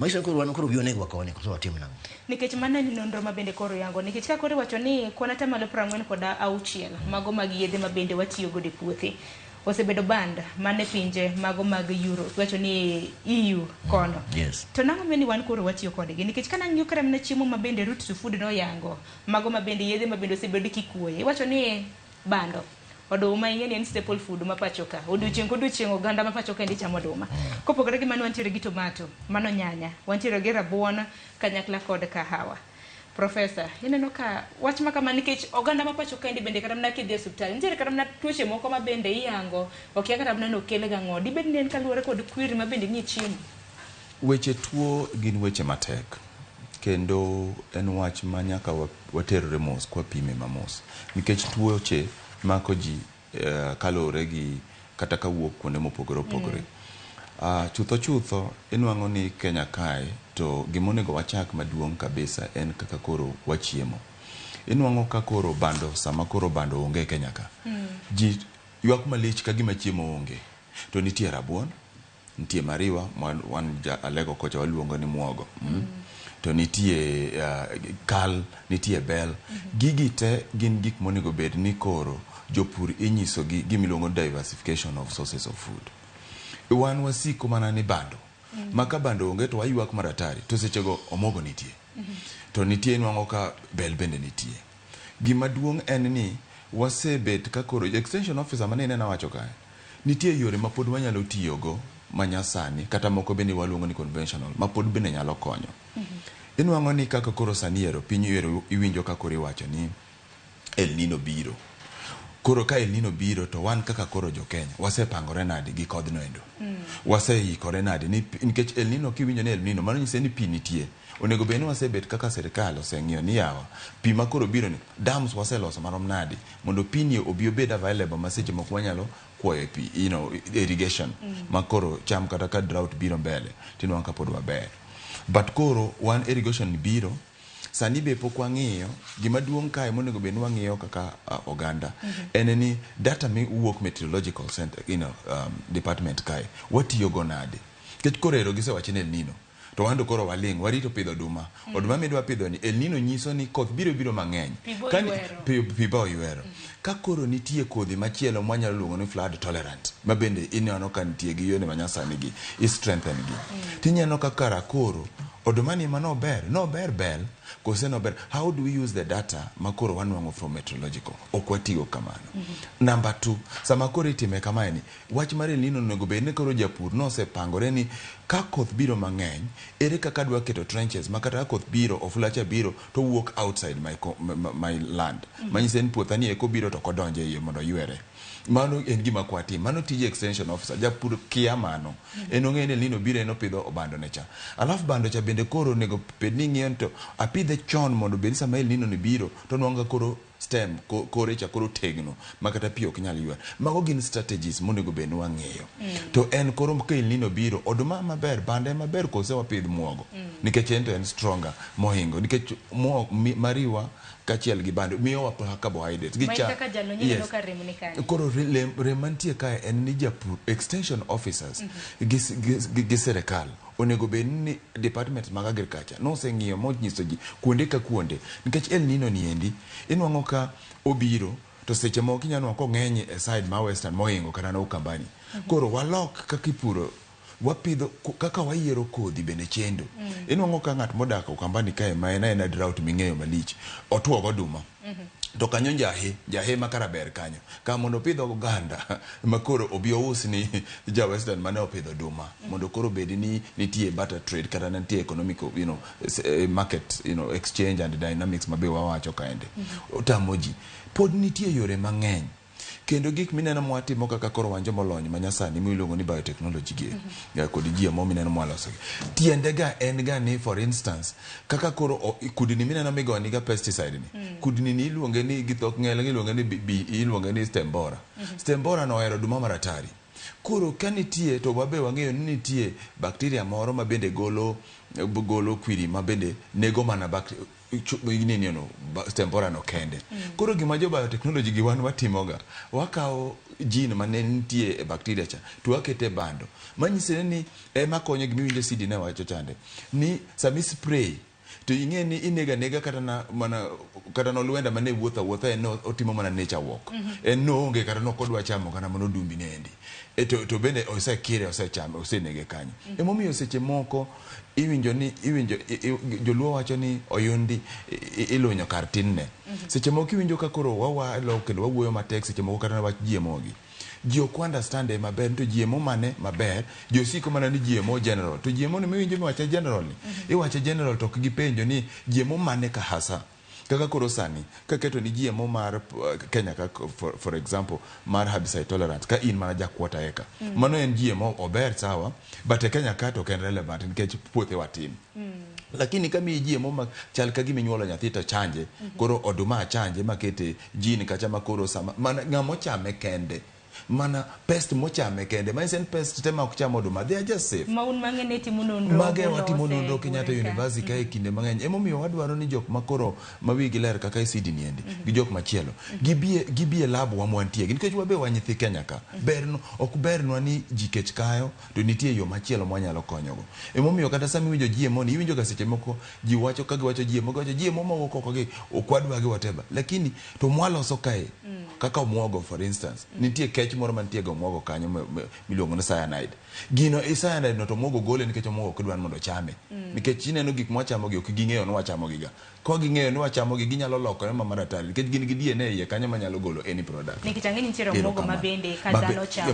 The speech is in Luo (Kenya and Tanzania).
Manyiso ni koro wan koro wiwa onego wakoni koso watim nang'o? Nikech mano en nonro ma bende koro yango nikech ka koro iwacho ni kwan atamalo 46 mago mag yedhe ma bende watiyo godo e puothe osebedo banned mana e pinje mago mag Europe iwacho ni EU kono. Yes. To nang'o miyo ni wan koro watiyo kodgi? Nikech ka nang'iyo kata mana chiemo ma bende Root to Food noyango mago ma bende yedhe ma bende osebed kikuoye iwacho ni bando oduma ing'e ni en staple food ma pacho ka odiochieng' kodiochieng' oganda ma pacho ka endi chamo oduma kopogore gi mano wantiere gi tomato mano nyanya wantiere gi rabuon kanyakla kod kahawa profesa ineno ka wach ma kama nikech oganda ma pacho kaendi bende kata mana kidhi e osiptal nitiere kata mana tuoche moko ma bende iyango okia kata mana ni okel gang'o dibed ni en kaluwore kod kwiri ma bende nie chiemo Weche tuo gin weche matek kendo en wach ma nyaka waterre mos kwapime mamos nikech tuoche mako ji kaluwore gi kata kawuok kuonde mopogore opogore. Chutho chutho inwang'o ni Kenya kae to gima onego wachak maduong' kabisa en kaka koro wachiemo. Inwang'o ka koro bando sama koro bando onge e Kenya ka, ji ywak malich ka gima chiemo onge. To nitie rabuon, nitie mariwa ma wan ja Alego kocha waluongo ni muogo. To nitie kal, nitie bel. Gigi te gin gik monego bed ni koro jopur inyiso gi gima iluongo ni diversification of sources of food. Wan wasiko mana ni bando. Ma ka bando onge to waywak maratari to sechego omuogo nitie. To nitie inwang'o ka bel bende nitie. Gima duong' en ni wasebet ka koro extension officer mane ineno awacho kae, nitie yore ma pod wanyalo tiyogo ma nyasani kata moko bende waluongo ni conventional ma pod bende nyalo konyo. Inwang'o ni kaka koro sani ero piny ero iwinjo ka koro iwacho ni El Nino biro. Koro ka El Nino biro to wan kaka koro jo Kenya wasepangore nade gi kodhno endo? Waseikore nade ni nikech El Nino kiwinjo ni El Nino mano nyise ni pi nitie. Onego bed ni wasebet kaka sirkal oseng'iyo ni yawa pi ma koro biro ni dams waseloso marom nade mondo pi ni obi obed available ma seche moko wanyalo kuoyo pi irrigation ma koro cham kata ka drought biro mbele tinwang'o ka pod waber. But koro wan irrigation biro sani be pok wang'iyo gima duong' kae monego bed ni wang'iyo kaka oganda en ni data miwuok meteorological center, department kae watiyo go nade nikech koro ero gisewacho ni El Nino to wan to koro waling' warito pidho oduma. Oduma midwa pidho ni El Nino nyiso ni koth biro biro mang'eny. Pi bo Ka ni- ywero. pi bo ywero. Ka koro nitie kodhi machielo mwanyalo luongo ni flood tolerant ma bende ineno ka nitie gi yore manyasani gi i strengthen gi. Tineno ka kara koro oduma ni ma nober, nober bel kose nober. How do we use the data ma koro wanwang'o from meteorological? Ok watigo kamano. Number 2, sama koro itime kamae ni wach mar El Nino onego bed ni koro japur nosepangore ni ka koth biro mang'eny, ere kaka adwa keto trenches ma kata ka koth biro, ofula cha biro to wuok outside my land. Manyiso ni puotha ni eko biro to ok odonj e iye mondo oywere. Mano en gima kwa tim. Mano tij extension officer. Japur kia mano. En ong'eyo ni El Nino biro en opidho bando ne cha. Alafu bando cha bende koro onego bed ni ing'iyo ni to apidhe chon mondo bed ni sama El Nino ni biro to nwang'o ka koro stem kore cha koro tegno ma kata pi ok nyal ywer. Mago gin strategies monego bed ni wang'iyo. To en koro ka El Nino biro, oduma maber, bando maber kose wapidh muogo. Nikech en to en stronger mohingo. Nikech mariwa kaachiel gi bando miyowa carbohydrates. Gi Ma cha- kaka jalony ineno Yes. ka rem ni kanye. Koro rem mantie kae en ni japur extension officers gi sirikal onego bed ni department mag agriculture noseng'iyo monyiso ji kuonde ka kuonde nikech El Nino ni endi inwang'o ka obiro to seche moko inyalo nwang'o kong'eny e side ma western mohingo kata na Ukambani. Koro walok kaka ipuro wapidho kaka wayiero kodhi bende chendo. Inwang'o ka ng'at modak Ukambani kae ma en aena drought ming'eyo malich otuo goduma. To kanyo njahe ma kara ber kanyo. Ka mondo opidh oganda ma koro obi ous ni ja western mane opidho oduma mondo koro bed ni nitie barter trade kata nitie economic market exchange and dynamics mabe wawacho kaende. Otamo ji. Pod nitie yore mang'eny. Kendo gik mineno mwatimo kaka koro wan joma olony ma nyasani miluongo ni biotechnology gi kod GMO mineno mwaloso gi. Tiende ga en ga ni for instance kaka koro kudni mineno migoni ga pesticide ni. Kudni ni iluonge ni gi dhok ng'ele iluonge ni bi, iluonge ni stem borer. Stem borer no ohero oduma maratari. Koro ka nitie to wabe wang'eyo ni nitie bacteria moro ma bende golo golo kwiri ma bende nego mana nini no stem borer no kende. Koro gima jo biotechnology gi wan watimoga, wakawo gene mane nitie e bacteria cha to wakete e bando. Manyiso ni ema konyo gimiwinjo CD ne wacho chande ni sami spray to ing'e ni inego anega kata na mana kata nolwenda mane wuotho awuotha en no otimo mana nature walk. En noonge kata nokodwa chamo kata mana odumbi nendi. E to bende osekire osechame osenege kanyo. Emomiyo seche moko iwinjo ni iwinjo joluo wacho ni oyundi ilunyo kar tinne. Seche moko iwinjo ka koro wawalo kendo wawuoyo matek seche moko kata wach GMO gi. Ji ok understand e maber to GMO mane maber, ji osiko mana ni GMO general. To GMO ni miwinjo miwache general ni, iwache general to ok gipenjo ni GMO mane ka hasa. Kaka koro sani, kaketo ni GMO mar Kenya ka for example, mar herbicide tolerance, ka in mana ja quarter acre. Mano en GMO ober sawa, but e Kenya ka to ok en relevant nikech puothe watin. Lakini ka miyi GMO ma chal ka gima inyuolo nyathi to chanje, koro oduma achanje makete gene kacha ma koro sama mana ng'ama ochame kende mana pest mochame kende manyiso ni pest te ma ok cham oduma they are just safe. Ma un mang'e timo nonro Mage watimo nonro Kenyatta University ka e kinde mang'eny. Emomiyo wadwaro ni jok makoro ma wigi ler kaka ECD ni endi gi jok machielo gibie lab wa mwantie nikech wabe wan nyithi Kenya ka. Ber ok bernwa ni ji kech kayo to nitie yo machielo mwanyalo konyogo. Emomiyo kata sama iwinjo GMO ni iwinjo ga seche moko ji wacho ka giwacho GMO giwacho GMO mawuok oko gi ok wadwa gi whatever. Lakini to mwaloso kae kaka omuogo for instance nitie kech moro mantie ga omuogo kanyo miluongo ni cyanide. Gino e cyanide no to omuogo gole nikech omuogo ok dwar mondo ochame. Nikech ineno gik mwachamo gi ok ging'eyo ni wachamo gi ga. Ka ging'eyo ni wachamo gi ginyalo lokore ma maratari nikech gin gi DNA iye kanyo manyalo golo any product. Nikech ang'e ni nitiere omuogo ma bende ka dhano chamo.